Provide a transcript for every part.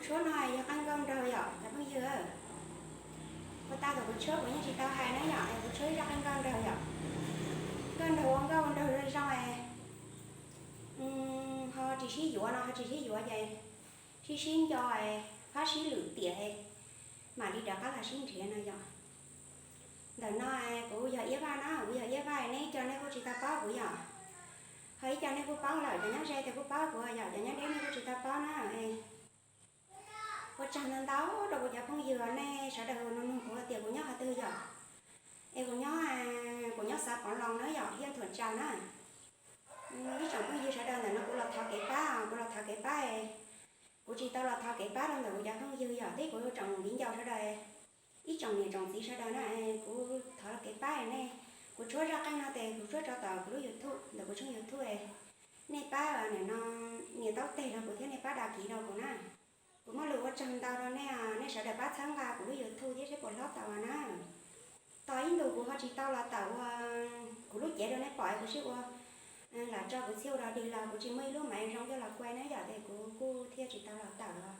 Tshuab no yog qeej nkauj nraug yom cov phooj ywg. Ua tau tus kuv tshuab kuv yeej tsis tau hais na yom, es kuv tshuab ib zaj qeej nkauj nraug yom. Nkauj nraug ua nkauj nraug zoo zoo es ho tsis sib yuav no, ho tsis sib yuav ces sib sib nco es fab sib lwm tiam es mam li rov qab los sib nrhiav no yom. Ntawm no kuv yog Iab Vaj na, kuv yog Iab Vaj, nej ib co nej kuj tsis tau paub kuv yom. Ho ib co nej kuj paub lawm, cov nyob ze ces kuj paub kuv yom, cov nyob deb nej kuj tsis tau paub na. Ua tsaug ntau ntau rau kuv cov phooj ywg nej sawv daws nug nug kuv tias kuv nyob qhov twg yom. Es kuv nyob, kuv nyob xav Pov Loos na yom, Hiab Thuam Tsau na. Ib tsoom phooj ywg sawv daws ntawm no kuv los thov kev pab, kuv los thov kev pab. Kuv tsis tau los thov kev pab rau ntawm kuv cov phooj ywg yom, thiab kuv tsoom viv ncaus sawv daws, ib tsoom niam tsoom txiv sawv daws na, kuv thov los kev pab nej. Kuv tshuab zaj qeej no ces kuv tshuab tso tom kuv lub YouTube, ntawm kuv tshooj YouTube. Nej pab nim no nias taub teg rau kuv thiab nej pab đăng ký rau kuv na. Kuv muaj lus ua tsaug ntau rau nej, nej sawv daws pab txhawb nqa kuv lub YouTube thiab seb puas hlob tau na. Tos ib ntus kuv ho tsis tau los tawm ua kuv lub cev rau nej pom, kuv sib ua lam tso kuv txhij ua dog dig los kuv tsis muaj ib lub maiv zoo coj los kuaj na yom, ces kuv kuj thiaj tsis tau los tawm os.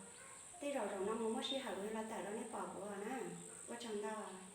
Tej zaum zaum no mus muaj sij hawm kuv yuav los tawm rau nej pom kuv na. Ua tsaug ntau.